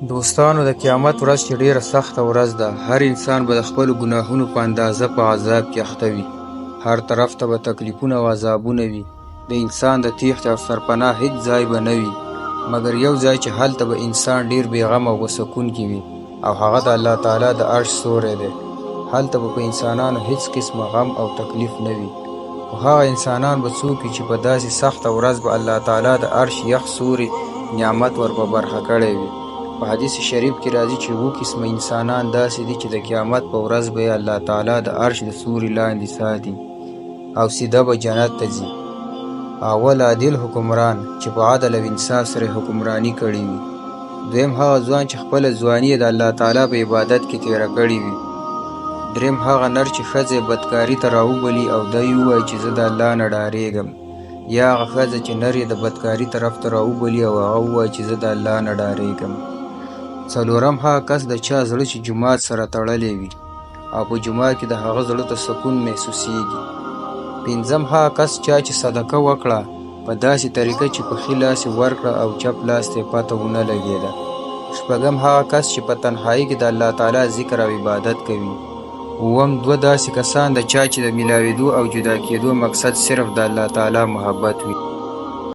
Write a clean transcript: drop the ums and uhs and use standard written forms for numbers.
دوستانو د قیامت ورځ چې ډیره سخته ورځ ده، هر انسان به د خپلو ګناهونو په اندازه په عذاب کې اخته وي. هر طرف ته به تکلیفونه او عذابونه وي. د انسان د تیښتې او سرپناه هیڅ ځای به نه وي، مګر یو ځای چې هلته به انسان ډیر بېغمه او په سکون کې وي او هغه د الله تعالی د عرش سیوری دی. هلته به په انسانانو هیڅ قسمه غم او تکلیف نه وي. خو هغه انسانان به څوک وي چې په داسې سخته ورځ به الله تعالی د عرش یخ سیوري نعمت ور په برخه کړی وي. په حدیث شریف کې راځي چې اووه قسمه انسانان داسې دي چې د قیامت په ورځ به یې الله تعالی د عرش د سیوري لاندې ساتي او سیده به جنت ته ځي. اول عادل حکمران چې په عدل او انصاف سره یې حکمراني کړې وي. دویم هغه ځوان چې خپله ځواني یې د الله تعالی په عبادت کې تېره کړې وي. دریم هغه نر چې ښځه یې بدکاري ته راوبلي او دی ووایي چې زه د الله نه ډارېږم، یا هغه ښځه چې نر یې د بدکاري طرف ته راوبلي او هغه ووایي چې زه د الله نه ډارېږم. څلورم هغه کس د چا زړه چې جومات سره تړلی وي او په جومات کې د هغه زړه ته سکون محسوسېږي. پنځم هغه کس چا چې صدقه وکړه په داسې طریقه چې په ښي لاس یې ورکړه او چپ لاس ته یې پته ونه لګېده. شپږم هغه کس چې په تنهایۍ کې د الله تعالی ذکر او عبادت کوي. اووم دوه داسې کسان د چا چې د ملاوېدو او جدا کېدو مقصد صرف د الله تعالی محبت وي.